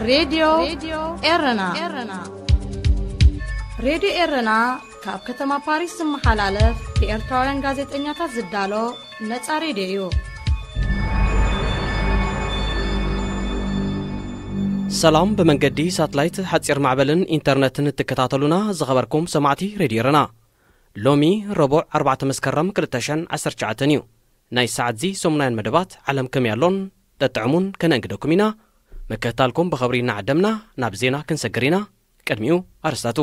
ሬድዮ ኤረና። ሬድዮ ኤረና ካብ ከተማ ፓሪስ ዝመሓላለፍ ብኤርትራውያን ጋዜጠኛታት ዝዳሎ ነጻ ሬድዮ እዩ። ሰላም፣ ብመንገዲ ሳትላይት፣ ሓጺር ማዕበልን ኢንተርነትን እትከታተሉና ዝኸበርኩም ሰማዕቲ ሬድዮ ኤረና፣ ሎሚ ረቡዕ ኣርባዕተ መስከረም ክልተ ሽሕን ዓሰርተ ትሽዓተን እዩ። ናይ ሰዓትዚ ሰሙናውያን መደባት ዓለም ከመይ ኣሎን ጠጥዕሙን ከነእንግደኩም ኢና። ምክትታልኩም ብኸብሪ እናዓደምና ናብ ዜና ክንሰግር ኢና። ቅድሚኡ ኣርስታቱ።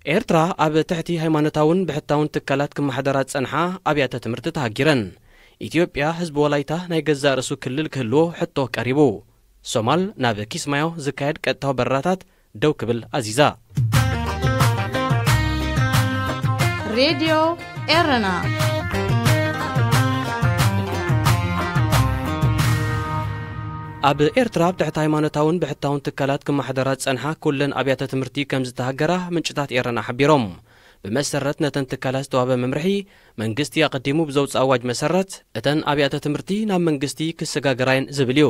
ኤርትራ ኣብ ትሕቲ ሃይማኖታውን ብሕታውን ትካላት ክመሓደራ ዝጸንሓ ኣብያተ ትምህርቲ ተሃጊረን። ኢትዮጵያ ህዝቢ ወላይታ ናይ ገዛእ ርእሱ ክልል ክህልዎ ሕቶ ቀሪቡ። ሶማል ናብ ኪስማዮ ዝካየድ ቀጥታዊ በረራታት ደው ክብል ኣዚዛ። ሬድዮ ኤረና። ኣብ ኤርትራ ኣብ ትሕቲ ሃይማኖታውን ብሕታውን ትካላት ክመሓደራ ዝጸንሓ ኩለን ኣብያተ ትምህርቲ ከም ዝተሃገራ ምንጭታት ኤረና ሓቢሮም። ብመሰረት ነተን ትካላት ዝተዋህበ መምርሒ፣ መንግስቲ ኣቐዲሙ ብዘውፅእ ኣዋጅ መሰረት፣ እተን ኣብያተ ትምህርቲ ናብ መንግስቲ ክሰጋገራ እየን ዝብል እዩ።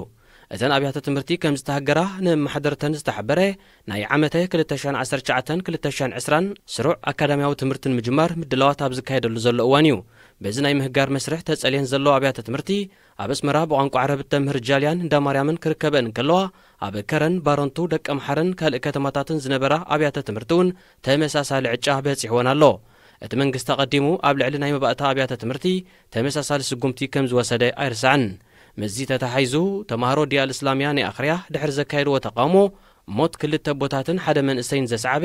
እተን ኣብያተ ትምህርቲ ከም ዝተሃገራ ንመሓደርተን ዝተሓበረ ናይ ዓመተ ክልተ ሽሕን ዓሰርተ ትሽዓተን ክልተ ሽሕን ዕስራን ስሩዕ ኣካዳሚያዊ ትምህርቲ ንምጅማር ምድላዋት ኣብ ዝካየደሉ ዘሎ እዋን እዩ። በዚ ናይ ምህጋር መስርሕ ተጸልየን ዘለዋ ኣብያተ ትምህርቲ፣ ኣብ ኣስመራ ብቋንቋ ዓረብ እተምህር ጃልያን እንዳማርያምን ክርከበን እንከለዋ፣ ኣብ ከረን፣ ባረንቱ፣ ደቀምሓረን ካልእ ከተማታትን ዝነበራ ኣብያተ ትምህርቲ እውን ተመሳሳሊ ዕጫ በጺሕወን ኣሎ። እቲ መንግስቲ ኣቐዲሙ ኣብ ልዕሊ ናይ መባእታ ኣብያተ ትምህርቲ ተመሳሳሊ ስጉምቲ ከም ዝወሰደ ኣይርሳዕን። ምስዚ ተተሓሒዙ፣ ተማሃሮ ዲያል እስላምያ ናይ ኣኽርያ ድሕሪ ዘካየድዎ ተቃውሞ፣ ሞት ክልተ ኣቦታትን ሓደ መንእሰይን ዘስዓበ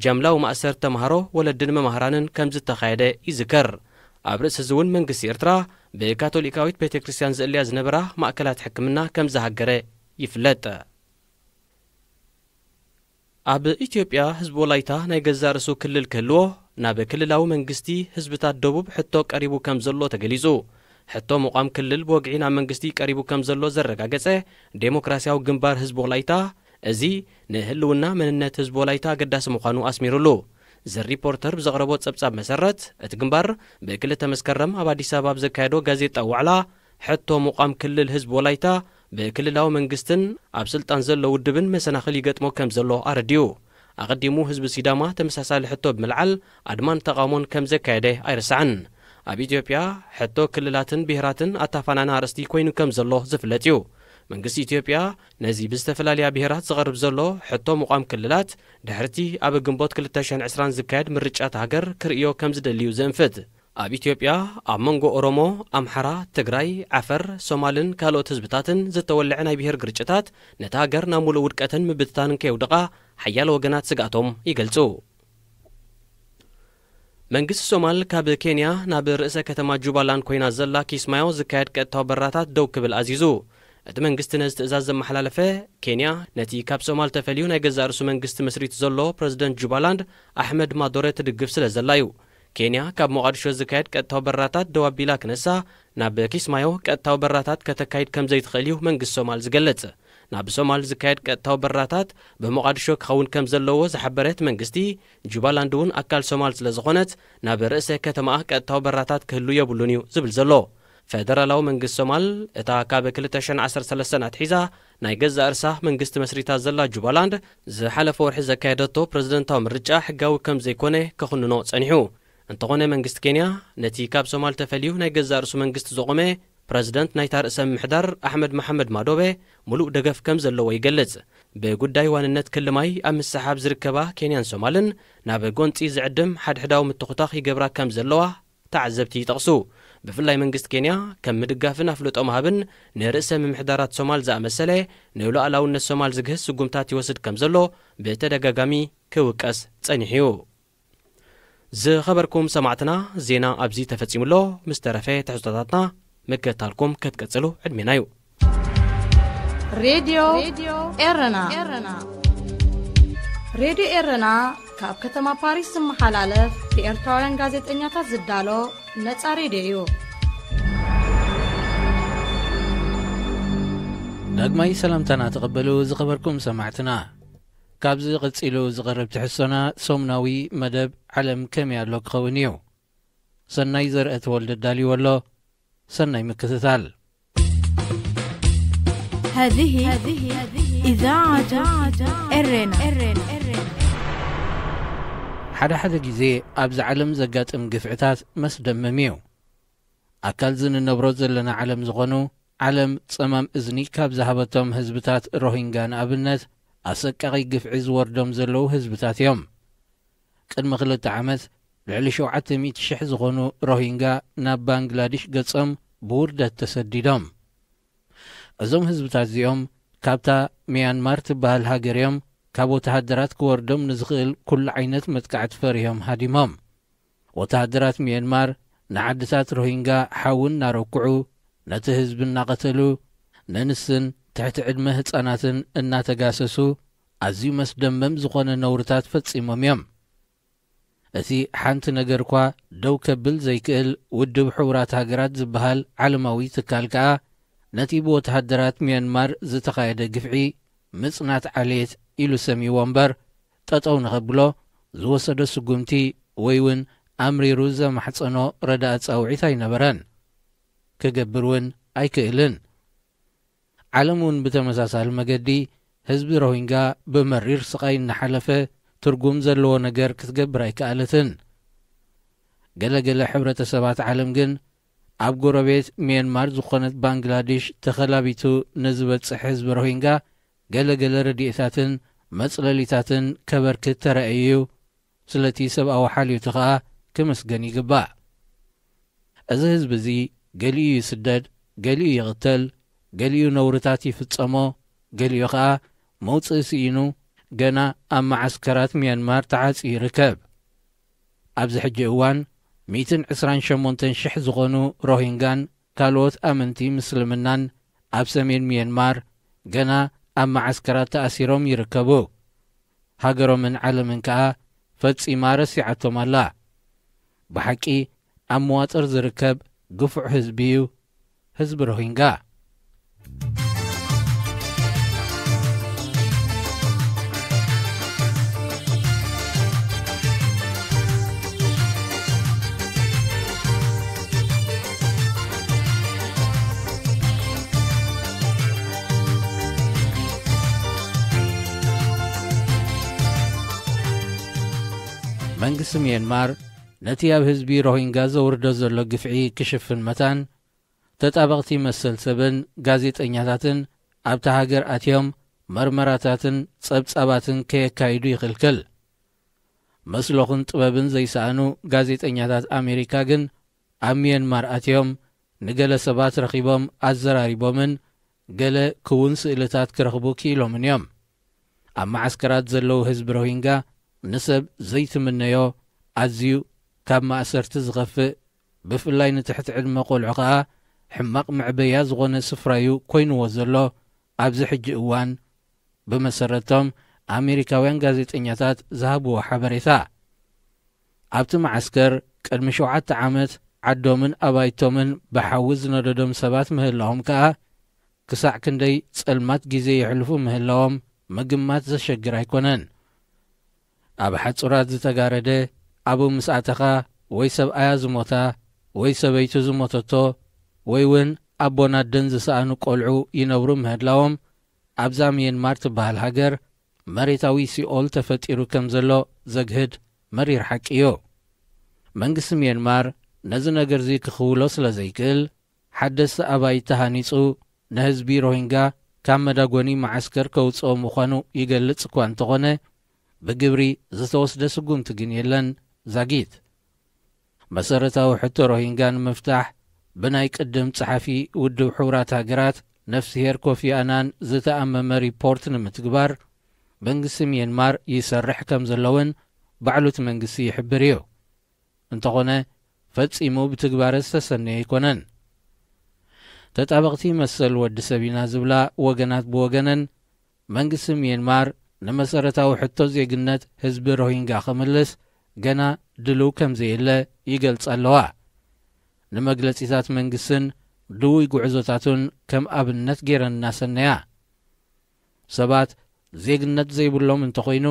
ጃምላዊ ማእሰርቲ ተማሃሮ፣ ወለድን መማህራንን ከም ዝተኻየደ ይዝከር። ኣብ ርእሲ እዚ እውን መንግስቲ ኤርትራ ብካቶሊካዊት ቤተ ክርስቲያን ዝእልያ ዝነበራ ማእከላት ሕክምና ከም ዝሃገረ ይፍለጥ። ኣብ ኢትዮጵያ ህዝቢ ወላይታ ናይ ገዛእ ርእሱ ክልል ክህልዎ ናብ ክልላዊ መንግስቲ ህዝብታት ደቡብ ሕቶ ቀሪቡ ከም ዘሎ ተገሊጹ። ሕቶ ምቋም ክልል ብወግዒ ናብ መንግስቲ ቀሪቡ ከም ዘሎ ዘረጋገጸ ዴሞክራሲያዊ ግንባር ህዝቢ ወላይታ፣ እዚ ንህልውና መንነት ህዝቢ ወላይታ ኣገዳሲ ምዃኑ ኣስሚሩሉ። ዘ ሪፖርተር ብዘቕረቦ ጸብጻብ መሰረት፣ እቲ ግንባር ብክልተ መስከረም ኣብ ኣዲስ ኣበባ ኣብ ዘካየዶ ጋዜጣዊ ዋዕላ፣ ሕቶ ምቋም ክልል ህዝቢ ወላይታ ብክልላዊ መንግስትን ኣብ ስልጣን ዘሎ ውድብን መሰናኽል ይገጥሞ ከም ዘሎ ኣረዲኡ። ኣቐዲሙ ህዝቢ ሲዳማ ተመሳሳሊ ሕቶ ብምልዓል ኣድማን ተቓውሞን ከም ዘካየደ ኣይርሳዕን። ኣብ ኢትዮጵያ ሕቶ ክልላትን ብሄራትን ኣታፋናና ኣርእስቲ ኮይኑ ከም ዘሎ ዝፍለጥ እዩ። መንግስቲ ኢትዮጵያ ነዚ ብዝተፈላለያ ብሄራት ዝቐርብ ዘሎ ሕቶ ምቋም ክልላት ድሕርቲ ኣብ ግንቦት ክልተ ሽሕን ዕስራን ዝካየድ ምርጫ እታ ሃገር ክርእዮ ከም ዝደሊ እዩ ዘንፍት። ኣብ ኢትዮጵያ ኣብ መንጎ ኦሮሞ፣ ኣምሓራ፣ ትግራይ፣ ዓፈር፣ ሶማልን ካልኦት ህዝብታትን ዝተወልዐ ናይ ብሄር ግርጭታት ነታ ሃገር ናብ ሙሉእ ውድቀትን ምብትታንን ከየውድቓ ሓያሎ ወገናት ስግኣቶም ይገልጹ። መንግስቲ ሶማል ካብ ኬንያ ናብ ርእሰ ከተማ ጁባላንድ ኮይና ዘላ ኪስማዮ ዝካየድ ቀጥታዊ በራታት ደው ክብል ኣዚዙ። እቲ መንግስቲ ነዚ ትእዛዝ ዘመሓላለፈ፣ ኬንያ ነቲ ካብ ሶማል ተፈልዩ ናይ ገዛእ ርእሱ መንግስቲ መስሪቱ ዘሎ ፕረዚደንት ጁባላንድ ኣሕመድ ማዶረ ትድግፍ ስለ ዘላ እዩ። ኬንያ ካብ ሞቓዲሾ ዝካየድ ቀጥታዊ በራታት ደው ኣቢላ ክነሳ፣ ናብ ኪስማዮ ቀጥታዊ በራታት ከተካይድ ከም ዘይትኽእል እዩ መንግስቲ ሶማል ዝገልጽ። ናብ ሶማል ዝካየድ ቀጥታዊ በራታት ብሞቓዲሾ ክኸውን ከም ዘለዎ ዝሓበረ እቲ መንግስቲ፣ ጁባላንድ እውን ኣካል ሶማል ስለ ዝኾነት፣ ናብ ርእሰ ከተማኣ ቀጥታዊ በራታት ክህሉ የብሉን እዩ ዝብል ዘሎ። ፈደራላዊ መንግስቲ ሶማል፣ እታ ካብ ክልተ ሽሕን ዓሰርተ ሰለስተን ኣትሒዛ ናይ ገዛእ ርእሳ መንግስቲ መስሪታ ዘላ ጁባላንድ፣ ዝሓለፈ ወርሒ ዘካየደቶ ፕረዚደንታዊ ምርጫ ሕጋዊ ከም ዘይኮነ ከኹንኖ ጸኒሑ። እንተኾነ መንግስቲ ኬንያ፣ ነቲ ካብ ሶማል ተፈልዩ ናይ ገዛእ ርእሱ መንግስቲ ዘቖመ ፕረዚደንት ናይታ ርእሰ ምምሕዳር ኣሕመድ መሓመድ ማዶቤ ሙሉእ ደገፍ ከም ዘለዎ ይገልጽ። ብጉዳይ ዋንነት ክሊ ማይ ኣብ ምስሓብ ዝርከባ ኬንያን ሶማልን፣ ናብ ጎንጺ ዝዕድም ሓድሕዳዊ ምትኹታኽ ይገብራ ከም ዘለዋ ተዓዘብቲ ይጠቕሱ። ብፍላይ መንግስቲ ኬንያ፣ ከም ምድጋፍን ኣፍልጦ ምሃብን ንርእሰ ምምሕዳራት ሶማል ዝኣመሰለ ንሉዓላውነት ሶማል ዝግህስ ስጉምታት ይወስድ ከም ዘሎ ብተደጋጋሚ ክውቀስ ጸኒሑ እዩ። ዝኸበርኩም ሰማዕትና፣ ዜና ኣብዚ ተፈጺሙ ኣሎ። ምስ ተረፈ ትሕዝቶታትና ምክትታልኩም ክትቅጽሉ ዕድሜና እዩ። ሬድዮ ኤረና። ሬድዮ ኤረና ካብ ከተማ ፓሪስ ዝመሓላለፍ ብኤርትራውያን ጋዜጠኛታት ዝዳሎ ነጻ ሬድዮ እዩ። ዳግማይ ሰላምታና ተቐበሉ ዝኸበርኩም ሰማዕትና። ካብዚ ቀጺሉ ዝቐርብ ትሕዝቶና ሶምናዊ መደብ ዓለም ከመይ ኣሎ ክኸውን እዩ። ሰናይ ዘርአ ተወልደ ዳልይዎ ኣሎ። ሰናይ ምክትታል። هذه إذاعة إرينا. ሓደ ሓደ ግዜ ኣብዚ ዓለም ዘጋጥም ግፍዕታት መስደመም እዩ። ኣካል ዝንነብሮ ዘለና ዓለም ዝኾኑ ዓለም ጸማም እዝኒ ካብ ዝሃበቶም ህዝብታት ሮሂንጋ ንኣብነት ኣሰቃቒ ግፍዒ ዝወርዶም ዘለዉ ህዝብታት እዮም። ቅድሚ ክልተ ዓመት ልዕሊ ሸውዓተ ሚእቲ ሽሕ ዝኾኑ ሮሂንጋ ናብ ባንግላዲሽ ገጾም ብውርደት ተሰዲዶም። እዞም ህዝብታት እዚኦም ካብታ ሚያንማር ትበሃል ሃገር እዮም ካብ ወተሃደራት ክወርዶም ንዝኽእል ኩሉ ዓይነት መጥቃዕቲ ፈሪሆም ሃዲሞም። ወተሃደራት ሚያንማር ንዓድታት ሮሂንጋ ሓዊ እናረኩዑ፣ ነቲ ህዝቢ እናቐተሉ፣ ንንስን ትሕቲ ዕድመ ህጻናትን እናተጋሰሱ ኣዝዩ መስደመም ዝኾነ ነውርታት ፈጺሞም እዮም። እቲ ሓንቲ ነገር እኳ ደው ከብል ዘይክእል ውድብ ሕቡራት ሃገራት ዝበሃል ዓለማዊ ትካል ከኣ ነቲ ብወተሃደራት ሚያንማር ዝተኻየደ ግፍዒ ምጽናት ዓሌት ኢሉ ሰሚዎ እምበር፣ ጠጠው ንኸብሎ ዝወሰዶ ስጉምቲ ወይ እውን ኣምሪሩ ዘማሕጸኖ ረዳእ ጻውዒት ኣይነበረን። ክገብር እውን ኣይክእልን። ዓለም እውን ብተመሳሳሊ መገዲ ህዝቢ ሮሂንጋ ብመሪር ስቓይ እናሓለፈ ትርጉም ዘለዎ ነገር ክትገብር ኣይከኣለትን። ገለገለ ሕብረተሰባት ዓለም ግን ኣብ ጎረቤት ሚያንማር ዝኾነት ባንግላዴሽ ተኸላቢቱ ንዝበጽሕ ህዝቢ ሮሂንጋ ገለገለ ረድኤታትን መጽለሊታትን ከበርክት ተራእዩ እዩ። ስለቲ ሰብኣዊ ሓልዮቱ ኸኣ ክምስገን ይግባእ። እዚ ህዝቢ እዚ ገሊኡ ይስደድ፣ ገሊኡ ይቕተል፣ ገሊኡ ነውርታት ይፍጸሞ፣ ገሊኡ ኸኣ መውጽኢ ስኢኑ ገና ኣብ መዓስከራት ሚያንማር ተዓጽዩ ይርከብ። ኣብዚ ሕጂ እዋን ሚእትን ዕስራን ሸሞንተን ሽሕ ዝኾኑ ሮሂንጋን ካልኦት ኣመንቲ ምስልምናን ኣብ ሰሜን ሚያንማር ገና ኣብ መዓስከራት ተኣሲሮም ይርከቡ። ሃገሮምን ዓለምን ከኣ ፈጺማ ረሲዓቶም ኣላ። ብሓቂ ኣብ መዋጥር ዝርከብ ግፉዕ ህዝቢ እዩ ህዝቢ ሮሂንጋ። መንግስቲ ሚያንማር ነቲ ኣብ ህዝቢ ሮሂንጋ ዘውርዶ ዘሎ ግፍዒ ክሽፍን መታን፣ ተጣበቕቲ መሰል ሰብን ጋዜጠኛታትን ኣብታ ሃገር ኣትዮም መርመራታትን ጸብጻባትን ከየካይዱ ይኽልክል። መስሎኽን ጥበብን ዘይሰኣኑ ጋዜጠኛታት ኣሜሪካ ግን ኣብ ሚያንማር ኣትዮም ንገለ ሰባት ረኺቦም ኣዘራሪቦምን ገለ ክውን ስእልታት ክረኽቡ ክኢሎምን እዮም። ኣብ መዓስከራት ዘለዉ ህዝቢ ሮሂንጋ ንሰብ ዘይትምነዮ ኣዝዩ ካብ ማእሰርቲ ዝኸፍእ፣ ብፍላይ ንትሕቲ ዕድመ ቆልዑ ኸኣ ሕማቕ መዕበያ ዝኾነ ስፍራዩ ኮይንዎ ዘሎ ኣብዚ ሕጂ እዋን፣ ብመሰረቶም ኣሜሪካውያን ጋዜጠኛታት ዝሃብዎ ሓበሬታ። ኣብቲ መዓስከር ቅድሚ ሸውዓተ ዓመት ዓዶምን ኣባይቶምን ብሓዊ ዝነደዶም ሰባት ምህላዎም ከኣ ክሳዕ ክንደይ ጸልማት ግዜ የሕልፉ ምህላዎም ምግማት ዘሸግር ኣይኮነን። ኣብ ሓጹራት ዝተጋረደ ኣብኡ ምስ ኣተኻ ወይ ሰብኣያ ዝሞታ ወይ ሰበይቱ ዝሞተቶ ወይ እውን ኣቦን ኣደን ዝሰኣኑ ቆልዑ ይነብሩ ምህላዎም ኣብዛ ሚየንማር ትበሃል ሃገር መሬታዊ ሲኦል ተፈጢሩ ከም ዘሎ ዘግህድ መሪር ሓቂ እዩ። መንግስቲ ሚየንማር ነዚ ነገርዚ ክኽውሎ ስለ ዘይክእል ሓደስቲ ኣባይቲ ተሃኒጹ ንህዝቢ ሮሂንጋ ካብ መዳጎኒ መዓስከር ከውጽኦ ምዃኑ ይገልጽ እኳ እንተኾነ ብግብሪ ዝተወስደ ስጉምቲ ግን የለን። ዛጊት መሰረታዊ ሕቶ ሮሂንጋ ንምፍታሕ ብናይ ቅድም ጸሓፊ ውድብ ሕቡራት ሃገራት ነፍስሄር ኮፊ ኣናን ዝተኣመመ ሪፖርት ንምትግባር መንግስቲ ሚየንማር ይሰርሕ ከም ዘለውን ባዕሉት መንግስቲ ይሕብር እዩ። እንተኾነ ፈጺሙ ብትግባረ ዝተሰነየ ኣይኮነን። ተጣበቕቲ መሰል ወዲ ሰብ ኢና ዝብላ ወገናት ብወገነን መንግስቲ ሚየንማር ንመሰረታዊ ሕቶ ዜግነት ህዝቢ ሮሂንጋ ክምልስ ገና ድልው ከም ዘየለ ይገልጻ ኣለዋ። ንመግለጺታት መንግስትን ድውይ ጉዕዞታቱን ከም ኣብነት ገይረን እናሰነያ ሰባት ዜግነት ዘይብሎም እንተኾይኑ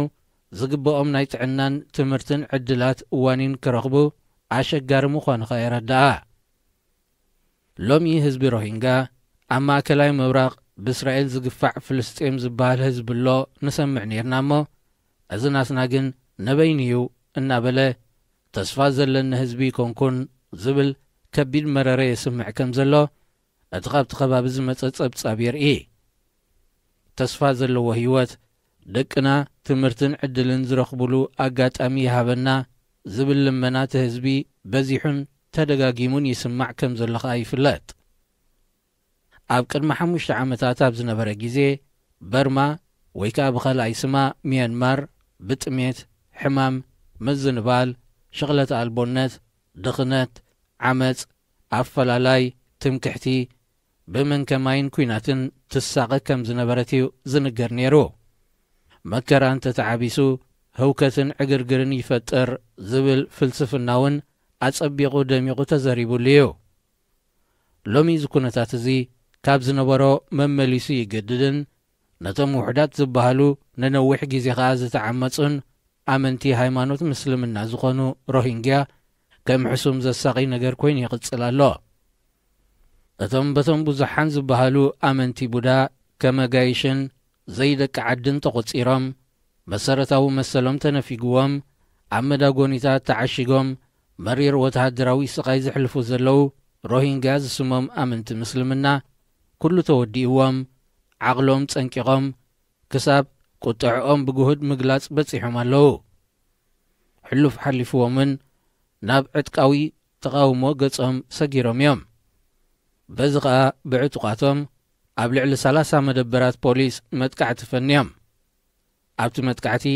ዝግብኦም ናይ ጥዕናን ትምህርትን ዕድላት ዋኒን ክረኽቡ ኣሸጋሪ ምዃኑ ኸኣ የረድኣ። ሎሚ ህዝቢ ሮሂንጋ ኣብ ማእከላይ ምብራቕ ብእስራኤል ዝግፋዕ ፍልስጤም ዝበሃል ህዝቢ ኣሎ ንሰምዕ ነይርና እሞ፣ እዚ ናትና ግን ነበይኑ እዩ እናበለ፣ ተስፋ ዘለኒ ህዝቢ ይኮንኩን ዝብል ከቢድ መረረ የስምዕ ከም ዘሎ እቲ ካብቲ ከባቢ ዝመጸ ጸብጻብ የርኢ። ተስፋ ዘለዎ ህይወት፣ ደቅና ትምህርትን ዕድልን ዝረኽቡሉ ኣጋጣሚ ይሃበና ዝብል ልመና እቲ ህዝቢ በዚሑን ተደጋጊሙን ይስማዕ ከም ዘሎ ከኣ ይፍለጥ። ኣብ ቅድሚ ሓሙሽተ ዓመታት ኣብ ዝነበረ ግዜ፣ በርማ ወይ ከኣ ብኻልኣይ ስማ ሚያንማር፣ ብጥሜት፣ ሕማም፣ ምዝንባል፣ ሽቕለተ ኣልቦነት፣ ድኽነት፣ ዓመጽ፣ ኣፈላላይ፣ ትምክሕቲ፣ ብመን ከማይን ኲናትን ትሳቐ ከም ዝነበረት እዩ ዝንገር ነይሩ። መከራ እንተተዓቢሱ፣ ህውከትን ዕግርግርን ይፈጥር ዝብል ፍልስፍና እውን ኣጸቢቑ ደሚቑ ተዘሪቡሉ እዩ። ሎሚ እዚ ኩነታት እዚ ካብ ዝነበሮ መመሊሱ ይገድድን፣ ነቶም ውሑዳት ዝበሃሉ ንነዊሕ ግዜ ኸኣ ዝተዓመጹን ኣመንቲ ሃይማኖት ምስልምና ዝኾኑ ሮሂንግያ ከም ሕሱም ዘሳቒ ነገር ኮይኑ ይቕጽል ኣሎ። እቶም በቶም ብዙሓን ዝበሃሉ ኣመንቲ ቡዳ ከመጋይሽን ዘይደቂ ዓድን ተቖጺሮም፣ መሰረታዊ መሰሎም ተነፊግዎም፣ ኣብ መዳጎኒታት ተዓሺጎም፣ መሪር ወተሃደራዊ ስቓይ ዘሕልፉ ዘለዉ ሮሂንጋ ዝስሞም ኣመንቲ ምስልምና፣ ኩሉ ተወዲእዎም፣ ዓቕሎም ጸንቂቖም፣ ክሳብ ቁጥዕኦም ብግሁድ ምግላጽ በጺሖም ኣለዉ። ሕሉፍ ሓሊፍዎምን ናብ ዕጥቃዊ ተቓውሞ ገጾም ሰጊሮም እዮም። በዚ ኸኣ ብዕጡቓቶም ኣብ ልዕሊ ሰላሳ መደበራት ፖሊስ መጥቃዕቲ ፈንዮም። ኣብቲ መጥቃዕቲ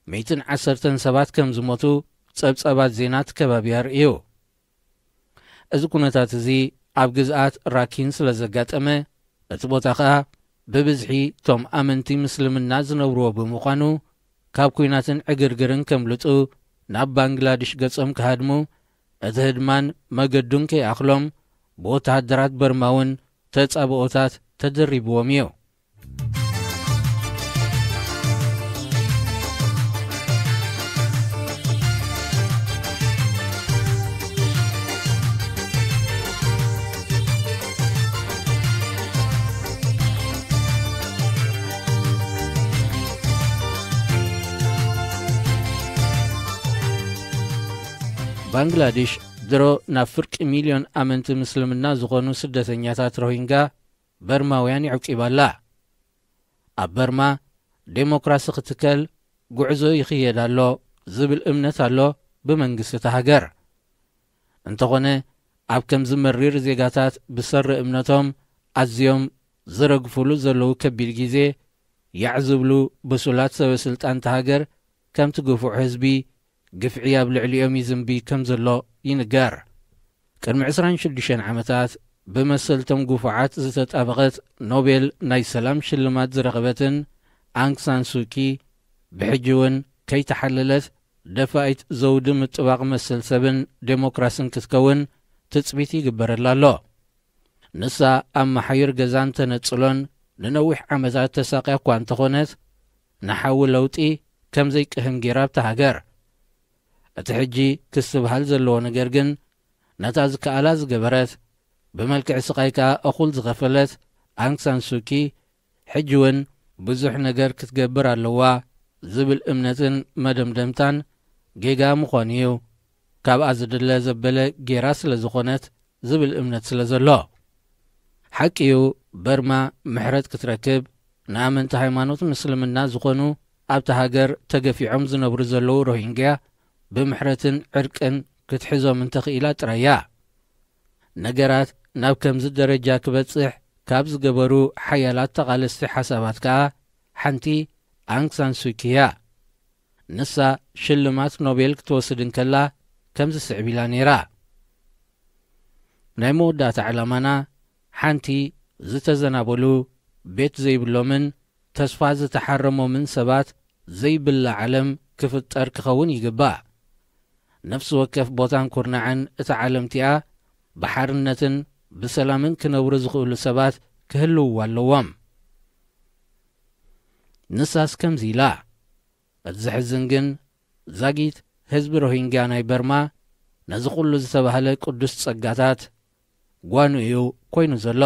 ሚእትን ዓሰርተን ሰባት ከም ዝሞቱ ጸብጻባት ዜና እቲ ከባቢ ኣርእዩ። እዚ ኩነታት እዚ ኣብ ግዝኣት ራኪን ስለ ዘጋጠመ፣ እቲ ቦታ ኸኣ ብብዝሒ ቶም ኣመንቲ ምስልምና ዝነብርዎ ብምዃኑ፣ ካብ ኲናትን ዕግርግርን ከምልጡ ናብ ባንግላድሽ ገጾም ክሃድሙ፣ እቲ ህድማን መገዱን ከይኣኽሎም ብወተሃደራት በርማ እውን ተጻብኦታት ተደሪብዎም እዩ። ባንግላዴሽ ድሮ ናብ ፍርቂ ሚልዮን ኣመንቲ ምስልምና ዝኾኑ ስደተኛታት ሮሂንጋ በርማውያን ይዕቂባ ኣላ። ኣብ በርማ ዴሞክራሲ ክትከል ጉዕዞ ይኽየድ ኣሎ ዝብል እምነት ኣሎ ብመንግስቲ እታ ሃገር። እንተኾነ፣ ኣብ ከምዚ መሪር ዜጋታት ብሰሪ እምነቶም ኣዝዮም ዝረግፉሉ ዘለዉ ከቢድ ግዜ፣ ያዕ ዝብሉ ብሱላት ሰበ ስልጣን እታ ሃገር ከምቲ ግፉዕ ህዝቢ ግፍዒ ኣብ ልዕሊኦም ይዝንቢ ከም ዘሎ ይንገር። ቅድሚ ዕስራን ሽዱሽተን ዓመታት ብመሰልቶም ግፉዓት ዝተጣበቐት ኖቤል ናይ ሰላም ሽልማት ዝረኸበትን ኣንግ ሳን ሱኪ፣ ብሕጂ እውን ከይተሓለለት ደፋኢት ዘውዲ ምጥባቕ መሰል ሰብን ዴሞክራስን ክትከውን ትጽቢት ይግበረላ ኣሎ። ንሳ ኣብ መሓይር ገዛን ተነጽሎን ንነዊሕ ዓመታት ተሳቕያ እኳ እንተኾነት፣ ንሓዊ ለውጢ ከም ዘይቅህም ገይራ ኣብታ ሃገር። እቲ ሕጂ ክስትብሃል ዘለዎ ነገር ግን፣ ነታ ዝከኣላ ዝገበረት፣ ብመልክዕ ስቓይ ከኣ እኹል ዝኸፈለት ኣንግ ሳን ሱኪ፣ ሕጂ እውን ብዙሕ ነገር ክትገብር ኣለዋ ዝብል እምነትን መደምደምታን ጌጋ ምዃኑ እዩ። ካብኣ ዝድለ ዘበለ ጌራ ስለ ዝኾነት ዝብል እምነት ስለ ዘሎ። ሓቂ እዩ፣ በርማ ምሕረት ክትረክብ፣ ንኣመንቲ ሃይማኖት ምስልምና ዝኾኑ ኣብታ ሃገር ተገፊዖም ዝነብሩ ዘለዉ ሮሂንግያ ብምሕረትን ዕርቅን ክትሕዞም እንተኽኢላ ጥራይ እያ። ነገራት ናብ ከምዚ ደረጃ ክበጽሕ ካብ ዝገበሩ ሓያላት ተቓለስቲ ሓሳባት ከኣ ሓንቲ ኣንግ ሳን ሱኪ እያ። ንሳ ሽልማት ኖቤል ክትወስድ እንከላ ከምዚ ስዕብ ኢላ ነይራ። ናይ መወዳእታ ዕላማና ሓንቲ ዝተዘናበሉ፣ ቤት ዘይብሎምን ተስፋ ዝተሓረሞምን ሰባት ዘይብላ ዓለም ክፍጠር ክኸውን ይግባእ። ነፍሲ ወከፍ ቦታን ኩርናዕን እታ ዓለም እቲኣ ብሓርነትን ብሰላምን ክነብሩ ዝኽእሉ ሰባት ክህልውዋ ኣለዎም። ንሳስ ከምዚ ኢላ፣ እቲ ዘሕዝን ግን፣ ዛጊት ህዝቢ ሮሂንግያ ናይ በርማ ነዚ ኩሉ ዝተባህለ ቅዱስ ጸጋታት ጓኑ እዩ ኮይኑ ዘሎ።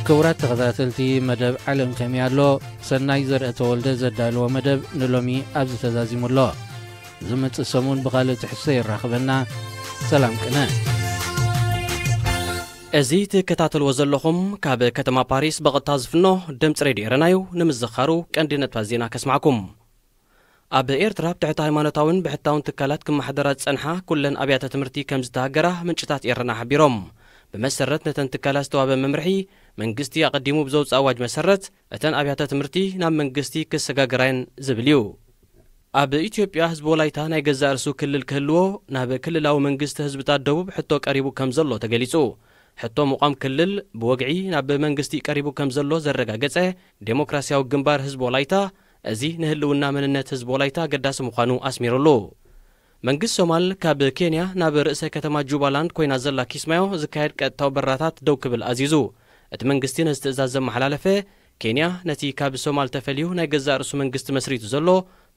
ክቡራት ተኸታተልቲ መደብ ዓለም ከመይ ኣሎ? ሰናይ ዘርአ ተወልደ ዘዳለዎ መደብ ንሎሚ ኣብዚ ተዛዚሙ ኣሎ። ዝመጽእ ሰሙን ብኻልእ ትሕዝቶ የራኽበና። ሰላም ቅነ። እዚ ትከታተልዎ ዘለኹም ካብ ከተማ ፓሪስ ብቐጥታ ዝፍኖ ድምፂ ሬድዮ ኤረና እዩ። ንምዝኻሩ ቀንዲ ነጥባት ዜና ከስማዕኩም። ኣብ ኤርትራ ብትሕቲ ሃይማኖታውን ብሕታውን ትካላት ክመሓደራ ዝጸንሓ ኩለን ኣብያተ ትምህርቲ ከም ዝተሃገራ ምንጭታት ኤረና ሓቢሮም። ብመሰረት ነተን ትካላት ዝተዋህበ መምርሒ፣ መንግስቲ ኣቐዲሙ ብዘውጽእ ኣዋጅ መሰረት፣ እተን ኣብያተ ትምህርቲ ናብ መንግስቲ ክሰጋገራየን ዝብል እዩ። ኣብ ኢትዮጵያ ህዝቢ ወላይታ ናይ ገዛእ ርእሱ ክልል ክህልዎ፣ ናብ ክልላዊ መንግስቲ ህዝብታት ደቡብ ሕቶ ቀሪቡ ከም ዘሎ ተገሊጹ። ሕቶ ምቋም ክልል ብወግዒ ናብ መንግስቲ ቀሪቡ ከም ዘሎ ዘረጋገጸ ዴሞክራሲያዊ ግንባር ህዝቢ ወላይታ፣ እዚ ንህልውና መንነት ህዝቢ ወላይታ ኣገዳሲ ምዃኑ ኣስሚሩሉ። መንግስቲ ሶማል ካብ ኬንያ ናብ ርእሰ ከተማ ጁባላንድ ኮይና ዘላ ኪስማዮ ዝካየድ ቀጥታዊ በረራታት ደው ክብል ኣዚዙ። እቲ መንግስቲ ነዚ ትእዛዝ ዘመሓላለፈ፣ ኬንያ ነቲ ካብ ሶማል ተፈልዩ ናይ ገዛእ ርእሱ መንግስቲ መስሪቱ ዘሎ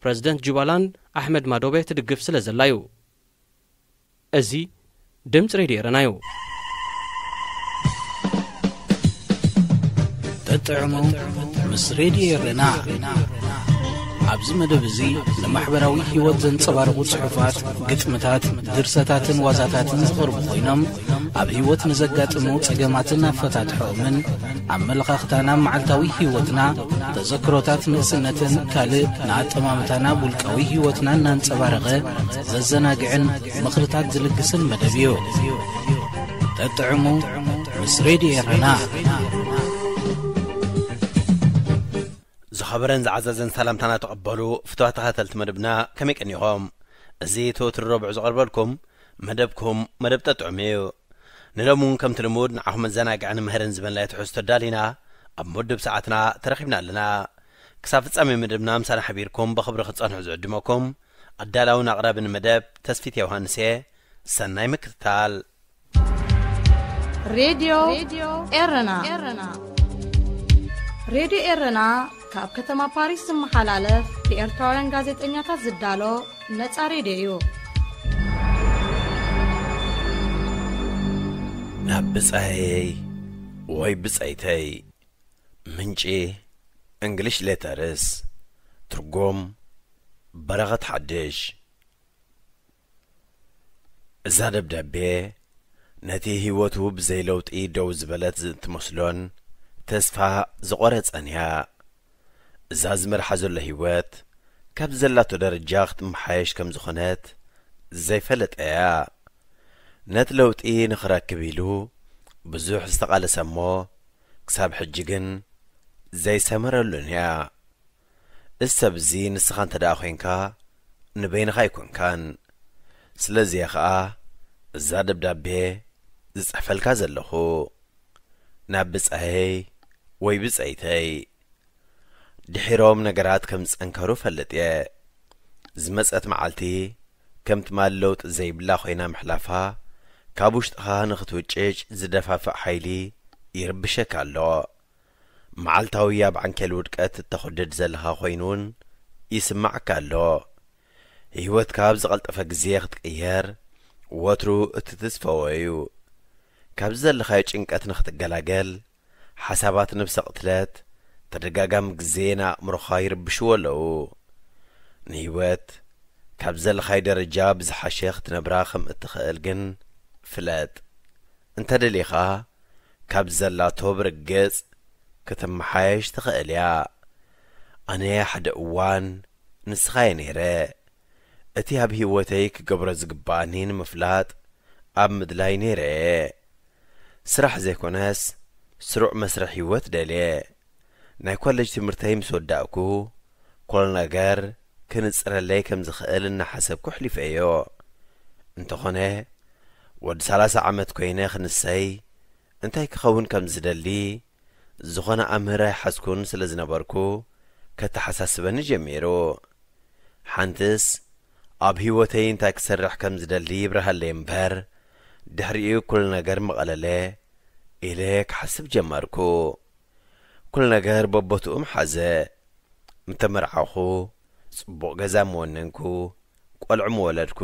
ፕረዚደንት ጁባላንድ ኣሕመድ ማዶቤ ትድግፍ ስለ ዘላ እዩ። እዚ ድምፂ ሬድዮ ኤረና እዩ። ተጥዕሙ ምስ ሬድዮ ኤረና። ኣብዚ መደብ እዚ ንማሕበራዊ ህይወት ዘንጸባርቑ ጽሑፋት፣ ግጥምታት፣ ድርሰታትን ዋዛታትን ዝቐርቡ ኮይኖም፣ ኣብ ህይወት ንዘጋጥሙ ጸገማትን ኣፈታትሖኦምን፣ ኣመለኻኽታና መዓልታዊ ህይወትና፣ ተዘክሮታት ንእስነትን ካልእ ንኣጠማምታና ውልቃዊ ህይወትና እናንጸባረቐ ዘዘናግዕን ምኽርታት ዝልግስን መደብ እዩ። ተጥዕሙ ምስ ሬድዮ ኤረና። ዝኸበረን ዝዓዘዘን ሰላምታና ተቐበሉ ፍቱዋት ተኸታተልቲ መደብና፣ ከመይ ቀኒኹም? እዚ ተወትሩ ረቡዕ ዝቐርበልኩም መደብኩም መደብ ጠጥዑም እዩ። ንሎሚ እውን ከምቲ ልሙድ ንዓኹም መዘናግዕን ምህርን ዝበልናዮ ትሕዝቶ ኣዳሊና ኣብ መወድብ ሰዓትና ተረኺብና ኣለና። ክሳብ ፍጻሜ መደብና ምሳና ሓቢርኩም ብኽብሪ ክትጸንሑ ዝዕድመኩም ኣዳላውን ኣቕራብን መደብ ተስፊት ዮሃንስ እየ። ሰናይ ምክትታል። ሬድዮ ኤረና። ሬድዮ ኤረና ካብ ከተማ ፓሪስ ዝመሓላለፍ ብኤርትራውያን ጋዜጠኛታት ዝዳሎ ነጻ ሬድዮ እዩ። ናብ ብጻየይ ወይ ብጻይተይ። ምንጪ፣ እንግሊሽ ሌተርስ። ትርጉም፣ በረኸት ሓድሽ። እዛ ደብዳቤ ነቲ ህይወቱ ብዘይ ለውጢ ደው ዝበለት ዝ-፣ እትመስሎን ተስፋ ዝቖረጸን እያ። እዛ ዝመርሓ ዘሎ ህይወት ካብ ዘላቶ ደረጃ ክትመሓየሽ ከም ዝኾነት ዘይፈለጠ እያ። ነቲ ለውጢ ንኽረክብ ኢሉ ብዙሕ ዝተቓለሰ እሞ ክሳብ ሕጂ ግን ዘይሰመረሉን እያ። እዚ ሰብ እዚ ንስኻ እንተ ደኣ ኾይንካ፣ ንበይንኻ ኣይኮንካን። ስለዚ እየ ኸኣ እዛ ደብዳቤ ዝጽሕፈልካ ዘለኹ። ናብ ብጻየይ ወይ ብጸይተይ። ድሒሮም ነገራት ከም ዝጸንከሩ እፈልጥ እየ። ዝመጸት መዓልቲ ከም ትማሊ ለውጢ ዘይብላ ኮይና ምሕላፋ፣ ካብ ውሽጥኻ ንኽትውጭጭ ዝደፋፍእ ሓይሊ ይርብሸካ ኣሎ። መዓልታዊ ኣብ ዓንኬል ውድቀት እተኹድድ ዘለኻ ኮይኑ እውን ይስምዓካ ኣሎ። ህይወትካ ኣብ ዝቐልጠፈ ግዜ ክትቅየር ወትሩ እትትስፈዎ እዩ። ካብዚ ዘለኻዮ ጭንቀት ንኽትገላገል፣ ሓሳባት ነብሰ ቅትለት ተደጋጋሚ ግዜ ንኣእምሮኻ ይርብሽዎ ኣለዉ። ንህይወት ካብ ዘለኻዮ ደረጃ ብዝሓሸ ክትነብራ ከም እትኽእል ግን ፍለጥ። እንተ ደሊኻ፣ ካብ ዘላቶ ብርግጽ ክትመሓየሽ ትኽእል እያ። ኣነ ሓደ እዋን ንስኻ እየ ነይረ። እቲ ኣብ ህይወተይ ክገብሮ ዝግብኣኒ ንምፍላጥ ኣብ ምድላይ ነይረ እየ። ስራሕ ዘይኮነስ፣ ስሩዕ መስርሕ ህይወት ደልየ። ናይ ኮሌጅ ትምህርተይ ምስ ወዳእኩ፣ ኩሉ ነገር ክንጽረለይ ከም ዝኽእል እናሓሰብኩ ኣሕሊፈዮ። እንተኾነ፣ ወዲ ሰላሳ ዓመት ኮይነ ክንሰይ፣ እንታይ ክኸውን ከም ዝደሊ፣ ዝኾነ ኣምህር ኣይሓዝኩን ስለ ዝነበርኩ፣ ከተሓሳስበኒ ጀሚሩ። ሓንትስ፣ ኣብ ህይወተይ እንታይ ክሰርሕ ከም ዝደሊ ይብርሃለይ እምበር፣ ድሕሪኡ ኩሉ ነገር ምቐለለ ኢለ ክሓስብ ጀመርኩ። ኩሉ ነገር በቦትኡ ምሓዘ። ምተመርዓኹ፣ ጽቡቕ ገዛ ምወነንኩ፣ ቆልዑ ምወለድኩ፣